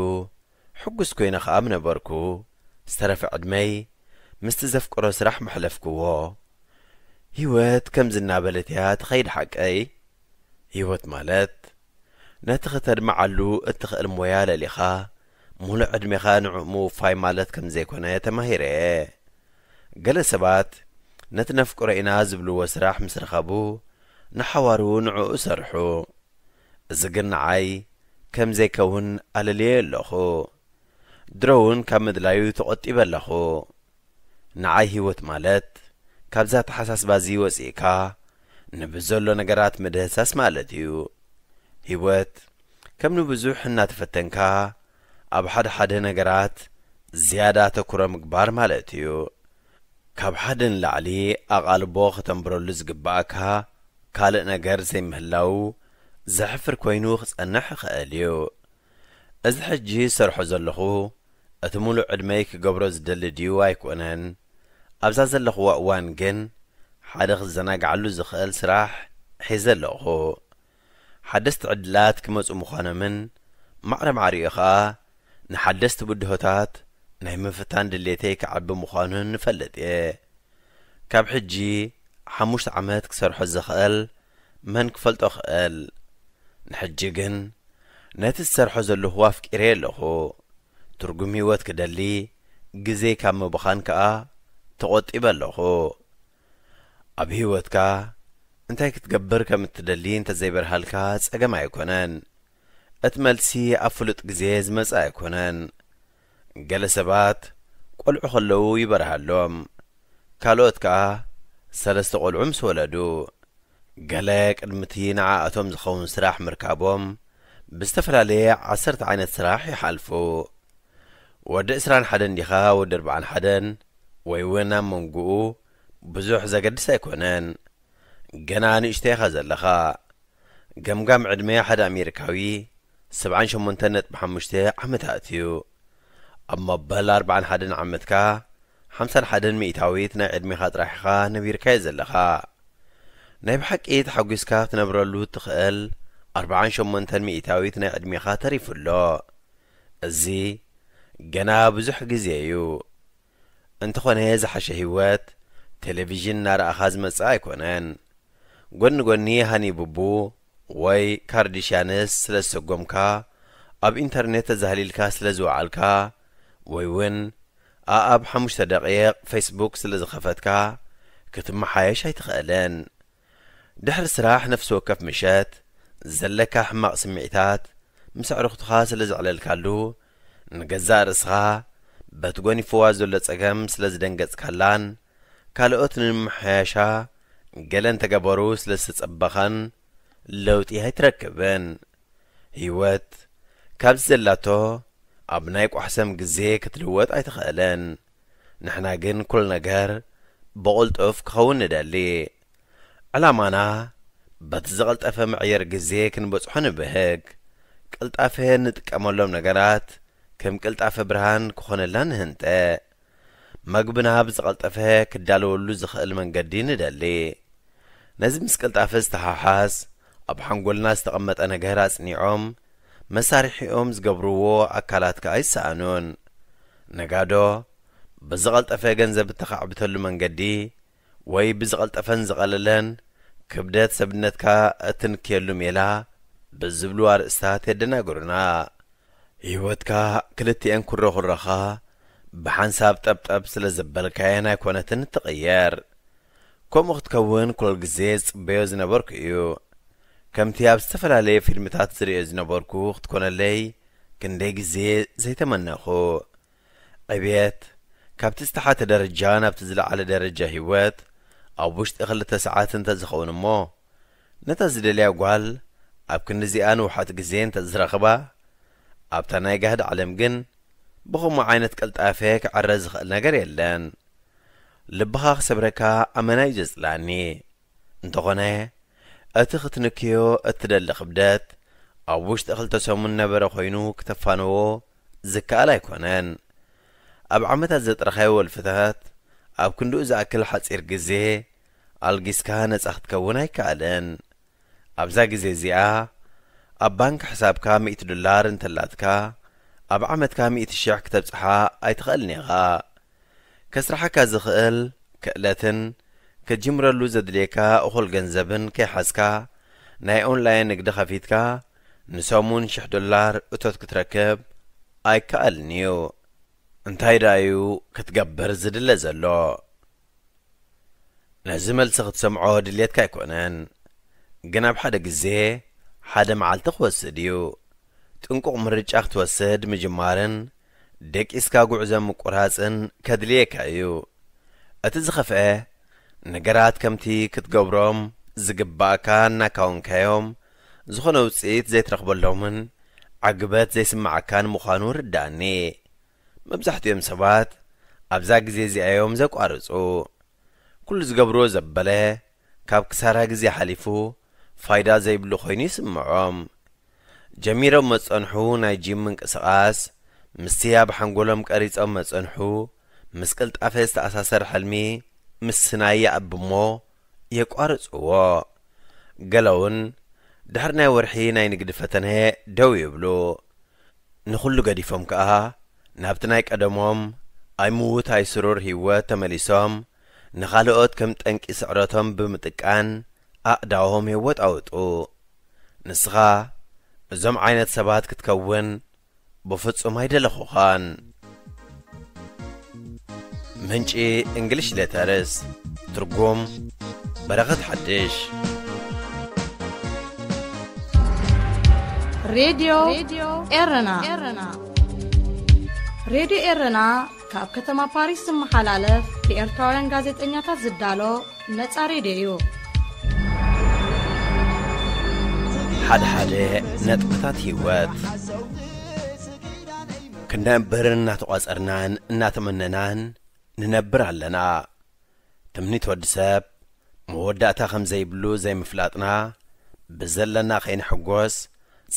ሕጉስ ኮይነ ኸኣ ምነበርኩ። ዝተረፈ ዕድመይ ምስቲ ዘፍቅሮ ስራሕ መሕለፍክዎ። ህይወት ከምዚ እናበለት እያ ትኸይድ ሓቀይ። ህይወት ማለት ነቲ ኽተድምዓሉ እትኽእል ሞያ ለሊኻ፣ ሙሉእ ዕድሜኻ ንዕኡ ምውፋይ ማለት ከም ዘይኮነ ተማሂረ እየ። ገለ ሰባት ነቲ ነፍቅሮ ኢና ዝብልዎ ስራሕ ምስ ረኸቡ፣ ንሓዋሩ ንዕኡ ሰርሑ። እዚ ግን ንዓይ ከም ዘይከውን ኣለልየ ኣለኹ። ድሮ እውን ካብ ምድላዩ ተቖጢበ ኣለኹ። ንዓይ ህይወት ማለት ካብዛ ኣተሓሳስባ እዚ ወጺእካ ንብዘሎ ነገራት ምድህሳስ ማለት እዩ። ህይወት ከም ንብዙሕ እናተፈተንካ ኣብ ሓደ ሓደ ነገራት ዝያዳ ኣተኩሮ ምግባር ማለት እዩ። ካብ ሓደ ንላዕሊ ኣቓልቦ ከተንብረሉ ዝግባኣካ ካልእ ነገር ዘይምህላዉ ዘሕፍር ኮይኑ ክጸንሕ ይኽእል እዩ። እዚ ሕጂ ዝሰርሖ ዘለኹ እቲ ሙሉእ ዕድመይ ክገብሮ ዝደሊ ድዩ ኣይኮነን። ኣብዛ ዘለኽዋ እዋን ግን ሓደ ክዘናግዓሉ ዝኽእል ስራሕ ሒዘ ኣለኹ። ሓደስቲ ዕድላት ክመጹ ምዃኖምን ማዕረ ማዕሪኡ ኸኣ ንሓደስቲ ብድሆታት ናይ ምፍታን ድሌተይ ክዓቢ ምዃኑን እፈልጥ እየ። ካብ ሕጂ ሓሙሽተ ዓመት ክሰርሖ ዝኽእል መን ክፈልጦ ክእል? ንሕጂ ግን ነቲ ዝሰርሖ ዘለኹ ኣፍቂረ ኣለኹ። ትርጉም ህይወት ክደሊ ግዜ ካብ ምብኻን ከኣ ተቖጢበ ኣለኹ። ኣብ ህይወትካ እንታይ ክትገብር ከም እትደሊ እንተዘይበርሃልካ ጸገም ኣይኮነን። እቲ መልሲ ኣብ ፍሉጥ ግዜ ዝመጽእ ኣይኮነን። ገለ ሰባት ቆልዑ ከለዉ ይበርሃሎም፣ ካልኦት ከኣ ሰለስተ ቆልዑ ምስ ወለዱ። ገለ ቅድሚ እቲ ንዓኣቶም ዝኸውን ስራሕ ምርካቦም ብዝተፈላለየ ዓሰርተ ዓይነት ስራሕ ይሓልፉ። ወዲ ዕስራን ሓደን ዲኻ ወዲ ኣርብዓን ሓደን ወይ እውን ኣብ መንጎኡ ብዙሕ ዘገድስ ኣይኮነን። ገና ንእሽቶ ኢኻ ዘለኻ። ገምጋም ዕድመ ሓደ ኣሜሪካዊ ሰብዓን ሸሞንተን ነጥቢ ሓሙሽተ ዓመታት እዩ። ኣብ መበል ኣርብዓን ሓደን ዓመትካ ሓምሳን ሓደን ሚእታዊት ናይ ዕድሜኻ ጥራሕ ኢኻ ነቢርካዮ ዘለኻ። ናይ ብሓቂ ተሓጒስካ ክትነብረሉ እትኽእል ኣርብዓን ሸሞንተን ሚእታዊት ናይ ዕድሜኻ ተሪፉ ኣሎ። እዚ ገና ብዙሕ ግዜ እዩ። እንተኾነ ዝሓሸ ህይወት ቴሌቪዥን እናረኣኻ ዝመጽእ ኣይኮነን። ጎኒ ጎኒ ሃኒ ቡቡ ወይ ካርዲሽያንስ ስለ ዝሰጎምካ፣ ኣብ ኢንተርኔት ተዛህሊልካ ስለ ዝወዓልካ፣ ወይ እውን ኣኣብ ሓሙሽተ ደቂቕ ፌስቡክ ስለ ዝኸፈትካ ክትመሓየሽ ኣይትኽእልን። ድሕሪ ስራሕ ነፍሲ ወከፍ ምሸት ዘለካ ሕማቕ ስምዒታት ምስ ኣዕሩኽትኻ ስለ ዘዕለልካሉ፣ ንገዛእ ርእስኻ በቲ ጎኒፍዋ ዘሎ ጸገም ስለ ዝደንገጽካላን ካልኦት ንምምሕያሻ ገለ እንተገበሩ ስለ ዝተጸበኻን ለውጢ ኣይትረክብን። ህይወት ካብዚ ዘላቶ ኣብ ናይ ቋሕሰም ግዜ ክትልወጥ ኣይትኽእልን። ንሕና ግን ኩሉ ነገር ብቕልጡፍ ክኸውን ንደሊ። ዕላማና በቲ ዝቐልጠፈ መዕየር ግዜ ክንበጽሖ ንብህግ። ቅልጣፈ እንጥቀመሎም ነገራት ከም ቅልጣፈ ብርሃን ክኾነልና ንህንጠ። መግብና ብዝቐልጠፈ ክዳለወሉ ዝኽእል መንገዲ ንደሊ። ነዚ ምስ ቅልጣፈ ዝተሓሓዝ ኣብ ሓንጎልና ዝተቐመጠ ነገር ኣጽኒዖም መሳርሒኦም ዝገብርዎ ኣካላት ከኣ ይሰኣኑን። ነጋዶ ብዝቐልጠፈ ገንዘብ እተኻዕብተሉ መንገዲ ወይ ብዝቐልጠፈን ዝቐለለን ክብደት ሰብነትካ እትንክየሉ ሜላ ብዝብሉ ኣርእስታት የደናግሩና። ህይወትካ ክልቲኤን ኩረኹረኻ ብሓንሳብ ጠብጠብ ስለ ዘበልካየን ኣይኮነትን እትቕየር። ከምኡ ክትከውን ኩሉ ግዜ ዝጽበዮ ዝነበርኩ እዩ። ከምቲ ኣብ ዝተፈላለየ ፊልምታት ዝርእዮ ዝነበርኩ ክትኮነለይ ክንደይ ግዜ ዘይተመነኹ። ዕብየት ካብቲ ዝተሓተ ደረጃ ናብቲ ዝለዓለ ደረጃ ህይወት ኣብ ውሽጢ ክልተ ሰዓት እንተዝኸውን እሞ፣ ነታ ዝደልያ ጓል ኣብ ክንዲዚኣ ንውሓት ግዜ እንተዝረኽባ፣ ኣብታ ናይ ጋህዲ ዓለም ግን ብኸምኡ ዓይነት ቅልጣፈ ክዕረ ዝኽእል ነገር የለን። ልብኻ ክሰብረካ ኣመና እዩ ዘጽልኣኒ። እንተኾነ፣ እቲ ክትንክዮ እትደሊ ክብደት ኣብ ውሽጢ ክልተ ሰሙን ነበረ ኮይኑ ክተፋንዎ ዝከኣል ኣይኮነን። ኣብ ዓመታት ዘጥረኻዮ ወልፍታት ኣብ ክንድኡ ዝኣክል ሓጺር ግዜ ኣልጊስካ ነጻ ክትከውን ኣይከኣልን። ኣብዛ ግዜ እዚኣ ኣብ ባንክ ሕሳብካ ሚእቲ ዶላር እንተላትካ፣ ኣብ ዓመትካ ሚእቲ ሽሕ ክተብጽሓ ኣይትኽእልን ኢኻ። ከስርሓካ ዝኽእል ክእለትን ክትጅምረሉ ዘድልየካ እኹል ገንዘብን ከይሓዝካ፣ ናይ ኦንላይን ንግዲ ከፊትካ ንሰሙን ሽሕ ዶላር እቶት ክትረክብ ኣይከኣልን እዩ። እንታይ ደኣ እዩ ክትገብር ዝድለ ዘሎ? ነዚ መልሲ ክትሰምዖ ድልየትካ ኣይኮነን፣ ግን ኣብ ሓደ ግዜ ሓደ መዓልቲ ክወስድ እዩ። ጥንቁቕ ምርጫ ክትወስድ ምጅማርን ደቂስካ ጉዕዞ ምቁራጽን ከድልየካ እዩ። እቲ ዝኸፍአ፣ ነገራት ከምቲ ክትገብሮም ዝግባእካ እናካወንካዮም፣ ዝኾነ ውጽኢት ዘይትረኽበሎምን ዕግበት ዘይስምዓካን ምዃኑ ርዳእኒ። መብዛሕትኦም ሰባት ኣብዛ ግዜ እዚኣ እዮም ዘቋርጹ። ኩሉ ዝገብርዎ ዘበለ፣ ካብ ክሳራ ግዜ ሓሊፉ ፋይዳ ዘይብሉ ኮይኑ ይስምዖም። ጀሚሮም መጸንሑ ናይ ጂም ምንቅስቓስ፣ ምስቲ ኣብ ሓንጎሎም ቀሪጾም መጸንሑ ምስ ቅልጣፈ ዝተኣሳሰር ሕልሚ ምስናይ ይኣቢ እሞ የቋርጽዎ። ገለውን ድሕሪ ናይ ወርሒ ናይ ንግዲ ፈተነ ደው ይብሉ። ንኹሉ ገዲፎም ከኣ ናብቲ ናይ ቀደሞም ኣይምዉት ኣይስሩር ህይወት ተመሊሶም፣ ንኻልኦት ከም ጠንቂ ስዕረቶም ብምጥቃን ኣእዳዎም የወጣውጡ። ንስኻ እዞም ዓይነት ሰባት ክትከውን ብፍጹም ኣይደለኹኻን። ምንጪ እንግሊሽ ሌተርስ፣ ትርጉም በረኸት ሓድሽ። ሬድዮ ኤረና። ሬድዮ ኤረና ካብ ከተማ ፓሪስ ዝመሓላለፍ ብኤርትራውያን ጋዜጠኛታት ዝዳሎ ነጻ ሬድዮ እዩ። ሓደ ሓደ ነጥብታት ህይወት ክንነብር እናተቋጸርናን እናተመነናን ንነብር ኣለና። ትምኒት ወዲ ሰብ መወዳእታ ከም ዘይብሉ ዘይምፍላጥና፣ ብዘለና ከይንሕጎስ፣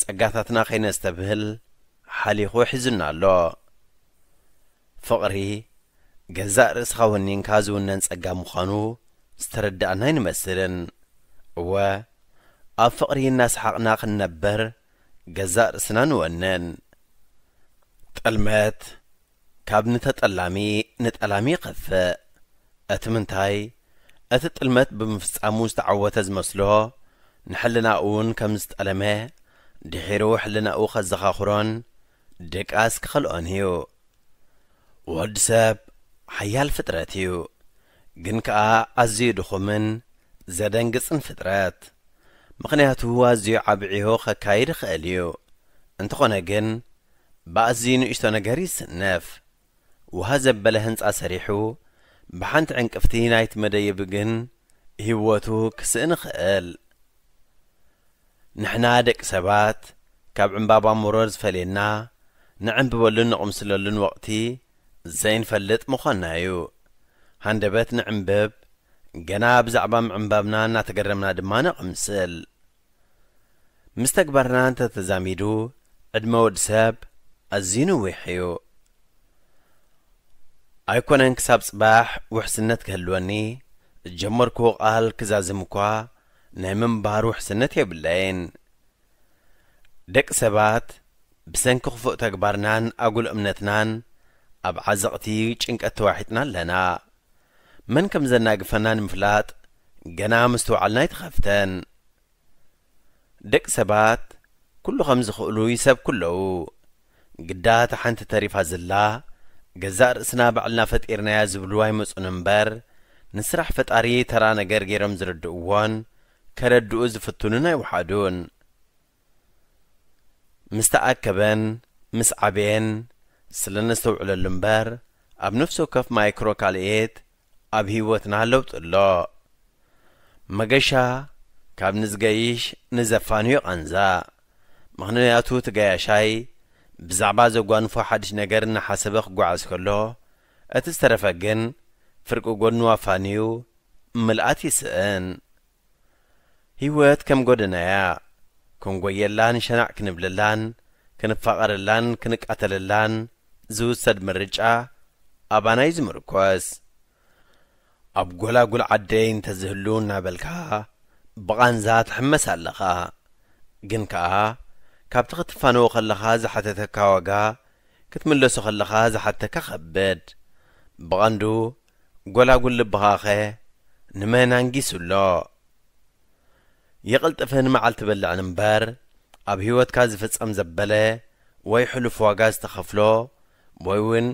ጸጋታትና ከይነስተብህል ሓሊኹ ሒዙና ኣሎ። ፍቕሪ፣ ገዛእ ርእስኻ ወኒንካ ዝውነን ጸጋ ምዃኑ ዝተረዳእና ኣይንመስልን። እወ፣ ኣብ ፍቕሪ እናሰሓቕና ክንነብር ገዛእ ርእስና ንወንን። ጥልመት፣ ካብ ንተጠላሚ ንጠላሚ ይኸፍእ። እቲ ምንታይ፣ እቲ ጥልመት ብምፍጻሙ ዝተዓወተ ዝመስሎ፣ ንሕልናኡ እውን ከም ዝጠለመ፣ ድሒሩ ሕልናኡ ከዘኻኽሮን ድቃስ ክኸልኦን እዩ። ወዲ ሰብ ሓያል ፍጥረት እዩ፣ ግን ከኣ ኣዝዩ ድኹምን ዘደንግጽን ፍጥረት። ምኽንያቱ ኣዝዩ ዓቢ ዕዮ ከካይድ ይኽእል እዩ። እንተኾነ ግን፣ ብኣዝዩ ንእሽቶ ነገር ይስነፍ። ውሃ ዘበለ ህንጻ ሰሪሑ፣ ብሓንቲ ዕንቅፍቲ ናይቲ መደየቢ ግን ህይወቱ ክስእን ይኽእል። ንሕና ደቂ ሰባት፣ ካብ ዕምባባ መሮር ዝፈልየና፣ ንዕንብበሉን ንቕምስለሉን ወቕቲ ዘይንፈልጥ ምዃንና እዩ። ሃንደበት ንዕንብብ፣ ገና ብዛዕባ ምዕንባብና እናተገረምና ድማ ንቕምስል። ምስ ተግባርና እንተተዛሚዱ፣ ዕድመ ወዲ ሰብ ኣዝዩ ነዊሕ እዩ። ኣይኮነን ክሳብ ጽባሕ ውሕስነት ክህልወኒ፣ ዝጀመርክዎ ቃል ክዛዝም እኳ ናይ ምንባር ውሕስነት የብለይን። ደቂ ሰባት ብሰንኪ ክፉእ ተግባርናን ኣጉል እምነትናን ኣብ ዓዘቕቲ ጭንቀት ተዋሒጥና ኣለና። መን ከም ዘናግፈና ንምፍላጥ ገና ምስትውዓልና ኣይተኸፍተን። ደቂ ሰባት ኩሉ ከም ዝኽእሉ ይሰብኩ ኣለዉ። ግዳ እታ ሓንቲ ተሪፋ ዘላ፣ ገዛእ ርእስና ባዕልና ፈጢርናያ ዝብሉ ኣይመጹን እምበር፣ ንስራሕ ፈጣሪ ተራ ነገር ገይሮም ዝርድእዎን ከረድኡ ዝፍትኑን ኣይወሓዱን። ምስ ተኣከበን ምስ ዓበየን ስለ ነስተውዕለሉ እምበር፣ ኣብ ነፍሲ ወከፍ ማይክሮ ካልእየት ኣብ ህይወትና ለውጢ ኣሎ። መገሻ ካብ ንዝገይሽ ንዘፋንዮ ቃንዛ። ምኽንያቱ እቲ ገያሻይ ብዛዕባ ዘጓንፎ ሓድሽ ነገር እናሓሰበ ክጓዓዝ ከሎ፣ እቲ ዝተረፈ ግን ፍርቂ ጎድኑ ኣፋንዩ ምልኣት ይስእን። ህይወት ከም ጎደና እያ። ክንጎየላን ሸናዕ ክንብለላን ክንፋቐረላን ክንቃተለላን ዝውሰድ ምርጫ ኣባና እዩ ዝምርኮስ። ኣብ ጎላጉል ዓደይ እንተዝህሉ እናበልካ ብቓንዛ ትሕመስ ኣለኻ። ግን ከኣ ካብቲ ክትፋነዎ ከለኻ ዝሓተተካ ዋጋ ክትምለሶ ከለኻ ዝሓተካ ከብድ። ብቐንዱ ጎላጉል ልብኻኸ ንመን ኣንጊሱ ኣሎ? የቕልጥፍን መዓልቲ በልዕን እምበር፣ ኣብ ህይወትካ ዝፍጸም ዘበለ ወይ ሕሉፍ ዋጋ ዝተኸፍሎ ወይ እውን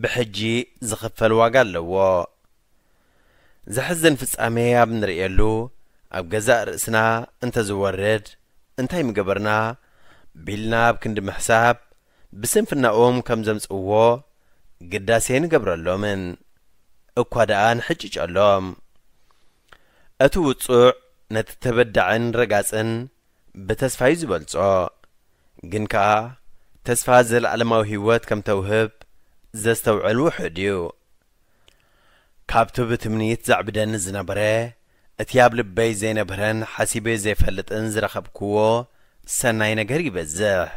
ብሕጂ ዝኽፈል ዋጋ ኣለዎ። ዘሕዝን ፍጻሜ ኣብ ንርእየሉ፣ ኣብ ገዛእ ርእስና እንተዝወርድ እንታይ ምገበርና ቢልና ኣብ ክንዲ ምሕሳብ፣ ብስንፍናኦም ከም ዘምጽእዎ ግዳሴ ንገብረሎምን እኳ ደኣ ንሕጭጨሎም። እቲ ውጹዕ ነቲ ተበዳዕን ረጋጽን ብተስፋ እዩ ዝበልጾ። ግን ከኣ ተስፋ ዘለኣለማዊ ህይወት ከም ተውህብ ዘስተውዕል ውሑድ እዩ። ካብቲ ብትምኒት ዘዕብደኒ ዝነበረ፣ እቲ ኣብ ልበይ ዘይነበረን ሓሲበ ዘይፈልጥን ዝረኸብክዎ ሰናይ ነገር ይበዝሕ።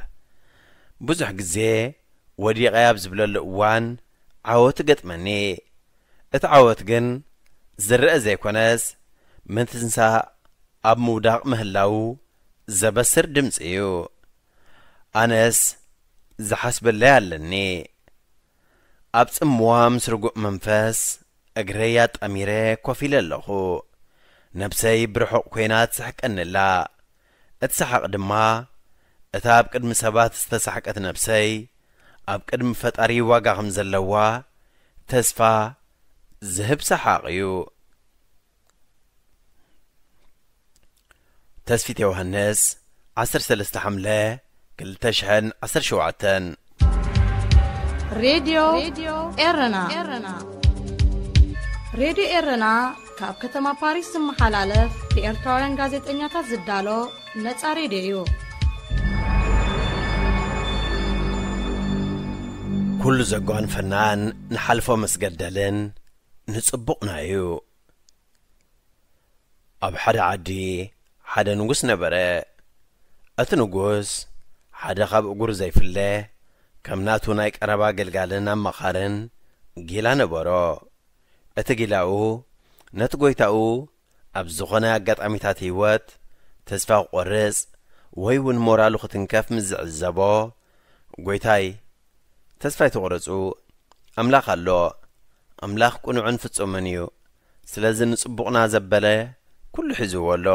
ብዙሕ ግዜ ወዲቐ ኣብ ዝብለሉ እዋን ዓወት እገጥመኒ። እቲ ዓወት ግን ዝረኣ ዘይኮነስ፣ ምትንሳእ ኣብ ምውዳቕ ምህላዉ ዘበስር ድምጺ እዩ። ኣነስ ዝሓስበለይ ኣለኒ። ኣብ ጽምዋ ምስ ርጉእ መንፈስ እግረይ ኣጣሚረ ኮፍ ኢለ ኣለኹ። ነብሰይ ብርሑቕ ኮይና ትስሕቀኒ ኣላ። እቲ ሰሓቕ ድማ፣ እታ ኣብ ቅድሚ ሰባት ዝተሳሕቀት ነብሰይ፣ ኣብ ቅድሚ ፈጣሪ ዋጋ ከም ዘለዋ ተስፋ ዝህብ ሰሓቕ እዩ። ተስፊት ዮሃንስ፣ ዓሰርተ ሰለስተ ሓምለ ክልተ ሽሕን ዓሰርተ ሸውዓተን። ሬድዮ ኤረና። ሬድዮ ኤረና ካብ ከተማ ፓሪስ ዝመሓላለፍ ብኤርትራውያን ጋዜጠኛታት ዝዳሎ ነጻ ሬድዮ እዩ። ኩሉ ዘጓንፈናን ንሓልፎ መስገደልን ንጽቡቕና እዩ። ኣብ ሓደ ዓዲ ሓደ ንጉስ ነበረ። እቲ ንጉስ ሓደ ካብ እግሩ ዘይፍለ፣ ከም ናቱ ናይ ቀረባ ኣገልጋልን ኣማኻርን ጊላ ነበሮ። እቲ ጊላኡ ነቲ ጎይታኡ ኣብ ዝኾነ ኣጋጣሚታት ህይወት ተስፋ ክቖርጽ ወይ እውን ሞራሉ ክትንከፍ ምስ ዝዕዘቦ፣ "ጎይታይ፣ ተስፋ ኣይትቑረጹ፣ ኣምላኽ ኣሎ። ኣምላኽ ቅኑዕን ፍጹምን እዩ። ስለዚ ንጽቡቕና ዘበለ ኩሉ ሒዝዎ ኣሎ"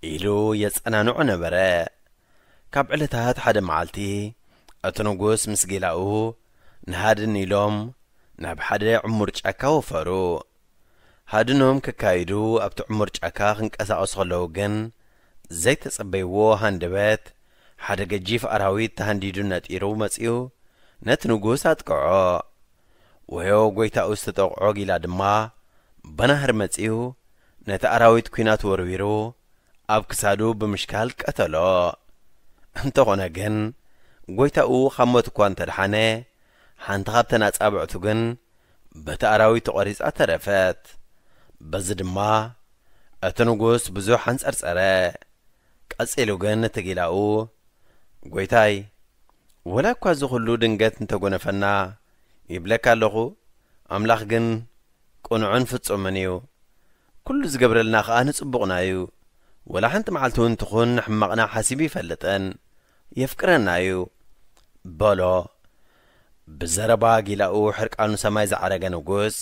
ኢሉ የጸናንዖ ነበረ። ካብ ዕለታት ሓደ መዓልቲ፣ እቲ ንጉስ ምስ ጊላኡ ንሃድን ኢሎም ናብ ሓደ ዕሙር ጫካ ወፈሩ። ሃድኖም ክካይዱ ኣብቲ ዕሙር ጫካ ክንቀሳቐሱ ከለዉ ግን፣ ዘይተጸበይዎ ሃንደበት ሓደ ገጂፍ ኣራዊት ተሃንዲዱ ነጢሩ መጺኡ ነቲ ንጉስ ኣጥቅዖ። ወዮ ጎይታኡ ዝተጠቕዖ ጊላ ድማ በናህር መጺኡ ነቲ ኣራዊት ኲናት ወርዊሩ ኣብ ክሳዱ ብምሽካል ቀተሎ። እንተኾነ ግን፣ ጎይታኡ ካብ ሞት እኳ እንተድሓነ፣ ሓንቲ ካብተን ኣጻብዕቱ ግን በቲ ኣራዊት ተቖሪጻ ተረፈት። በዚ ድማ እቲ ንጉስ ብዙሕ ኣንጸርጸረ። ቀጺሉ ግን እቲ ጊላኡ፣ "ጎይታይ፣ ወላ እኳ እዚ ኹሉ ድንገት እንተጎነፈና፣ ይብለካ ኣለኹ፣ ኣምላኽ ግን ቅኑዕን ፍጹምን እዩ። ኩሉ ዝገብረልና ኸኣ ንጽቡቕና እዩ። ወላ ሓንቲ መዓልቲ እውን ትኹን ንሕማቕና ሓሲቡ ይፈልጥን የፍቅረና እዩ" በሎ። ብዘረባ ጊላኡ ሕርቃኑ ሰማይ ዝዓረገ ንጉስ፣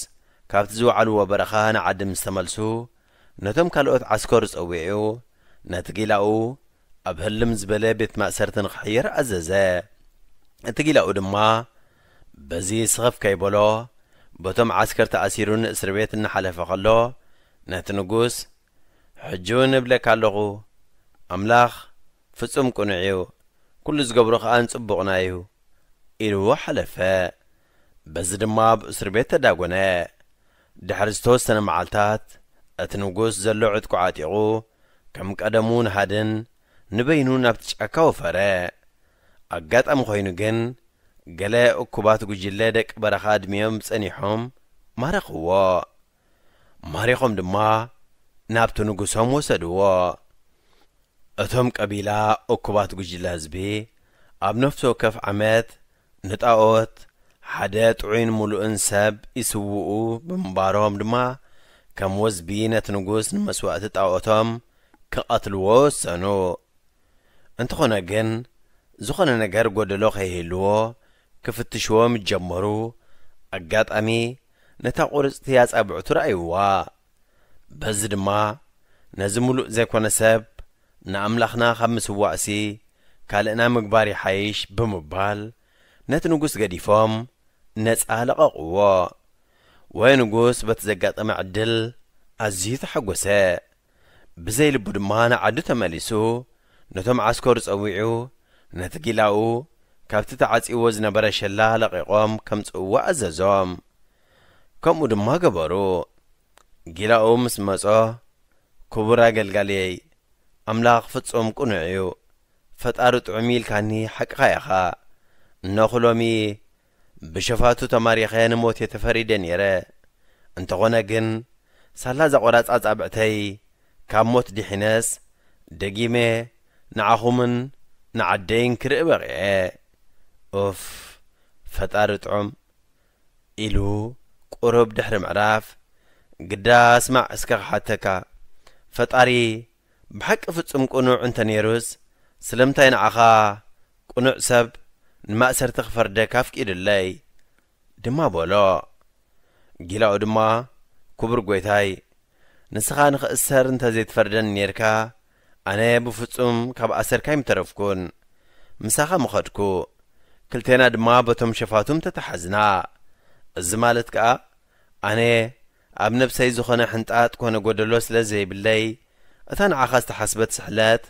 ካብቲ ዝወዓልዎ በረኻ ንዓዲ ምስ ተመልሱ፣ ነቶም ካልኦት ዓስከሩ ጸዊዑ፣ ነቲ ጊላኡ ኣብ ህልም ዝበለ ቤት ማእሰርቲ ንኽሕየር ኣዘዘ። እቲ ጊላኡ ድማ በዚ ስኽፍ ከይበሎ፣ በቶም ዓስከር ተኣሲሩ ንእስር ቤት እናሓለፈ ከሎ፣ ነቲ ንጉስ፣ "ሕጂ እውን እብለካ ኣለኹ፣ ኣምላኽ ፍጹም ቅኑዕ እዩ፣ ኩሉ ዝገብሮ ኸኣ ንጽቡቕና እዩ" ኢልዎ ሓለፈ። በዚ ድማ ኣብ እስር ቤት ተዳጎነ። ድሕሪ ዝተወሰነ መዓልታት፣ እቲ ንጉስ ዘሎ ዕጥቁ ዓጢቑ፣ ከም ቀደሙ ንሃድን ንበይኑ ናብቲ ጫካ ወፈረ። ኣጋጣሚ ኮይኑ ግን፣ ገለ እኩባት ጉጅለ ደቂ በረኻ ኣድሚዮም ጸኒሖም ማረኽዎ። ማሪኾም ድማ ናብቲ ንጉሶም ወሰድዎ። እቶም ቀቢላ እኩባት ጉጅለ ህዝቢ፣ ኣብ ነፍሲ ወከፍ ዓመት ንጣኦት ሓደ ጥዑይን ምሉእን ሰብ ይስውኡ ብምንባሮም ድማ፣ ከም ወዝቢ ነቲ ንጉስ ንመስዋእቲ ጣኦቶም ክቐትልዎ ወሰኑ። እንተኾነ ግን፣ ዝኾነ ነገር ጎደሎ ከይህልዎ ክፍትሽዎ ምስ ጀመሩ፣ ኣጋጣሚ ነታ ቁርጽቲ ኣጻብዕቱ ረኣይዋ። በዚ ድማ ነዚ ምሉእ ዘይኮነ ሰብ ንኣምላኽና ካብ ምስዋእሲ ካልእና ምግባር ይሓይሽ ብምባል ነቲ ንጉስ ገዲፎም ነጻ ለቐቕዎ። ወየ ንጉስ በቲ ዘጋጠመ ዕድል ኣዝዩ ተሓጎሰ። ብዘይ ልቡ ድማ ንዓዱ ተመሊሱ ነቶም ዓስከሩ ጸዊዑ ነቲ ጊላኡ ካብቲ ተዓጺዎ ዝነበረ ሸላ ለቒቖም ከምጽእዎ ኣዘዞም። ከምኡ ድማ ገበሩ። ጊላኡ ምስ መጾ፣ ክቡር ኣገልጋልየይ፣ ኣምላኽ ፍጹም ቅኑዕ እዩ፣ ፈጣሪ ጥዑም ኢልካኒ ሓቅኻ ኢኻ። እነኹ ሎሚ ብሸፋቱ ተማሪኸ ንሞት እየ ተፈሪደ ነይረ። እንተኾነ ግን ሳላ እዛ ቆራጽ ኣጻብዕተይ ካብ ሞት ድሒነስ ደጊመ ንዓኹምን ንዓደይን ክርኢ በቒዐ። ኡፍ፣ ፈጣሪ ጥዑም ኢሉ ቁሩብ ድሕሪ ምዕራፍ፣ ግዳ ስማዕ እስከ ክሓተካ፣ ፈጣሪ ብሓቂ ፍጹም ቅኑዕ እንተ ነይሩስ ስለምንታይ ንዓኻ ቅኑዕ ሰብ ንማእሰርቲ ክፈርደካ ኣፍቂዱለይ? ድማ በሎ። ጊላኡ ድማ፣ ክቡር ጐይታይ፣ ንስኻ ንኽእሰር እንተ ዘይትፈርደኒ ኔርካ፣ ኣነ ብፍጹም ካብ ኣሰርካ ኣይምተረፍኩን። ምሳኻ ምኸድኩ። ክልቴና ድማ በቶም ሸፋቱ ምተተሓዝና። እዚ ማለት ከኣ፣ ኣነ ኣብ ነብሰይ ዝኾነ ሕንጣጥ ኮነ ጎደሎ ስለ ዘይብለይ፣ እታ ንዓኻ ዝተሓስበት ስሕለት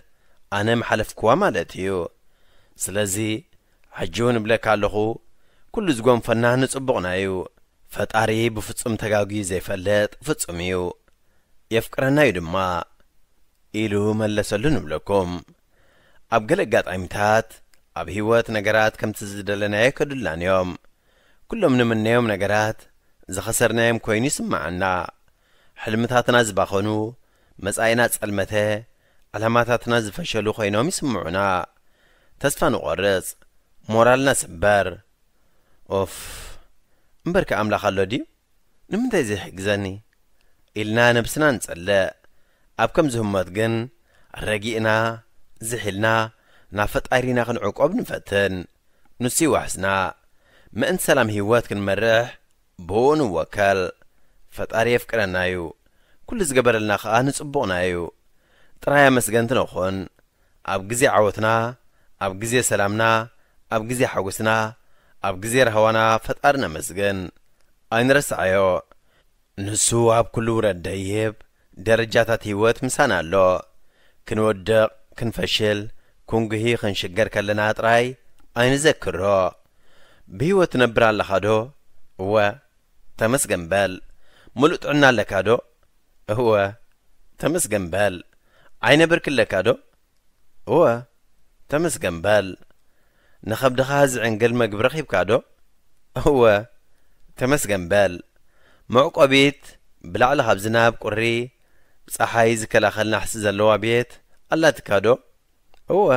ኣነ ምሓለፍክዋ ማለት እዩ። ስለዚ፣ ሕጂ እውን እብለካ ኣለኹ፣ ኩሉ ዝጎንፈና ንጽቡቕና እዩ። ፈጣሪ ብፍጹም ተጋግዩ ዘይፈልጥ ፍጹም እዩ። የፍቅረና እዩ ድማ፣ ኢሉ መለሰሉ ንብለኩም። ኣብ ገለ ኣጋጣሚታት፣ ኣብ ህይወት ነገራት ከምቲ ዝደለናዮ ከድሉናን እዮም። ኩሎም ንምነዮም ነገራት ዝኸሰርናዮም ኮይኑ ይስምዓና። ሕልምታትና ዝባኸኑ፣ መጻኢና ዝጸልመተ፣ ዕላማታትና ዝፈሸሉ ኮይኖም ይስምዑና። ተስፋ ንቖርጽ፣ ሞራልና ስበር። ኦፍ፣ እምበርከ ኣምላኽ ኣሎ ድዩ? ንምንታይ ዘይሕግዘኒ? ኢልና ነብስና ንጸልእ። ኣብ ከምዚ ህሞት ግን ረጊእና፣ ዝሒልና፣ ናብ ፈጣሪና ክንዕቆብ ንፈትን። ንሱ ይዋሕስና። ምእንቲ ሰላም ህይወት ክንመርሕ ብኡ ንወከል። ፈጣሪ የፍቅረና እዩ። ኩሉ ዝገበረልና ከኣ ንጽቡቕና እዩ። ጥራይ ኣመስገንቲ ንኹን። ኣብ ግዜ ዓወትና፣ ኣብ ግዜ ሰላምና፣ ኣብ ግዜ ሓጎስና፣ ኣብ ግዜ ራህዋና ፈጣሪ ነመስግን። ኣይንረስዓዮ። ንሱ ኣብ ኩሉ ውረድ ደይብ ደረጃታት ህይወት ምሳና ኣሎ። ክንወድቕ፣ ክንፈሽል፣ ክንጉሂ፣ ክንሽገር ከለና ጥራይ ኣይንዘክሮ። ብህይወት ትነብር ኣለኻ ዶ? እወ፣ ተመስገን በል። ምሉእ ጥዕና ኣለካ ዶ? እወ፣ ተመስገን በል። ዓይነ ብርኪ ኣለካ ዶ? እወ፣ ተመስገን በል። ንኸብድኻ ዝዕንግል መግቢ ረኺብካ ዶ? እወ፣ ተመስገን በል። መዕቆቢት ብላዕሊ ካብ ዝናብ ቁሪ፣ ጸሓይ ዝከላኸል ናሕሲ ዘለዋ ቤት ኣላትካ ዶ? እወ፣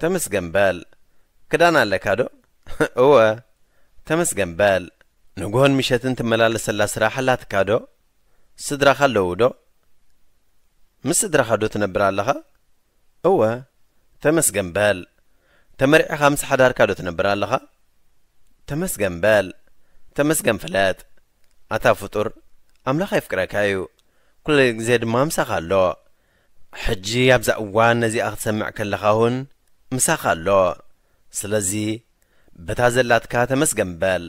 ተመስገን በል። ክዳን ኣለካ ዶ? እወ፣ ተመስገን በል። ንግሆን ምሸትን ትመላለሰላ ስራሕ ኣላትካ ዶ? ስድራኻ ኣለዉ ዶ? ምስ ስድራኻ ዶ ትነብር ኣለኻ? እወ፣ ተመስገን በል። ተመርዒኻ ምስ ሓዳርካ ዶ ትነብር ኣለኻ? ተመስገን በል። ተመስገን ፍለጥ። ኣታ ፍጡር፣ ኣምላኽ የፍቅረካ እዩ። ኩሉ ግዜ ድማ ምሳኻ ኣሎ። ሕጂ ኣብዛ እዋን ነዚኣ ክትሰምዕ ከለኻ እውን ምሳኻ ኣሎ። ስለዚ በታ ዘላትካ ተመስገን በል።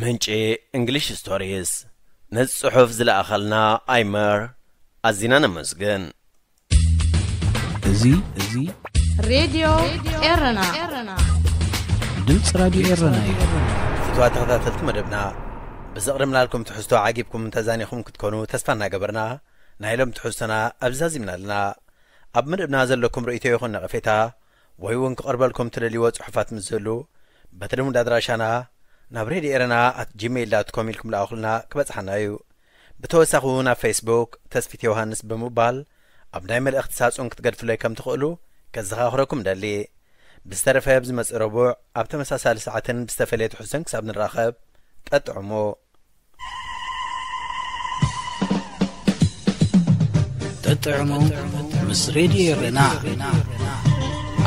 ምንጪ እንግሊሽ ስቶሪስ። ነዚ ጽሑፍ ዝለኣኸልና ኣይመር ኣዚና ነመስግን። እዚ፣ እዚ ሬድዮ ኤረና። ድምፂ ራድዮ ኤረና እዩ። ፍትዋ ተኸታተልቲ መደብና፣ ብዘቕረብናልኩም ትሕዝቶ ዓጊብኩም ተዛኒኹም ክትኮኑ ተስፋ እናገበርና፣ ናይ ሎም ትሕዝቶና ኣብዚ ዛዚምና ኣለና። ኣብ መደብና ዘለኩም ርእይቶ ይኹን ነቐፌታ፣ ወይ እውን ክቐርበልኩም ትደልይዎ ጽሑፋት ምስ ዝህሉ፣ በቲ ልሙድ ኣድራሻና ናብ ሬድዮ ኤረና ኣት ጂሜይል ዳት ኮም ኢልኩም ለኣኹልና ክበጽሓና እዩ። ብተወሳኺ እውን ኣብ ፌስቡክ ተስፊት ዮሃንስ ብምባል ኣብ ናይ መልእኽቲ ሳጹን ክትገድፍለይ ከም ትኽእሉ ከዘኻኽረኩም ደሊ። ብዝተረፈ ኣብ ዝመጽእ ረቡዕ ኣብ ተመሳሳሊ ሰዓትን ብዝተፈለየ ትሕዝቶን ክሳብ ንራኸብ፣ ጠጥዕሙ። ጠጥዕሙ ምስ ሬድዮ ኤረና።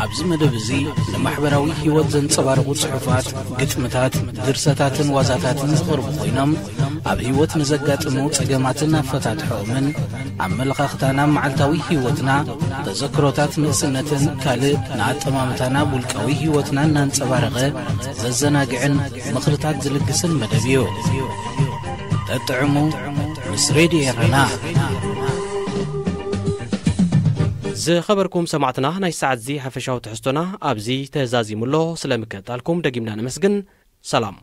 ኣብዚ መደብ እዚ ንማሕበራዊ ህይወት ዘንጸባርቑ ጽሑፋት፣ ግጥምታት፣ ድርሰታትን ዋዛታትን ዝቐርቡ ኮይኖም፣ ኣብ ህይወት ንዘጋጥሙ ጸገማትን ኣፈታትሖኦምን፣ ኣመለኻኽታና መዓልታዊ ህይወትና፣ ተዘክሮታት ንእስነትን ካልእ ንኣጠማምታና ውልቃዊ ህይወትና እናንጸባረቐ ዘዘናግዕን ምኽርታት ዝልግስን መደብ እዩ። ተጥዕሙ ምስ ሬድዮ ኤረና። ዝኸበርኩም ሰማዕትና፣ ናይ ሰዓት እዚ ሓፈሻዊ ትሕዝቶና ኣብዚ ተዛዚሙ ኣሎ። ስለ ምክትታልኩም ደጊምና ነመስግን። ሰላም።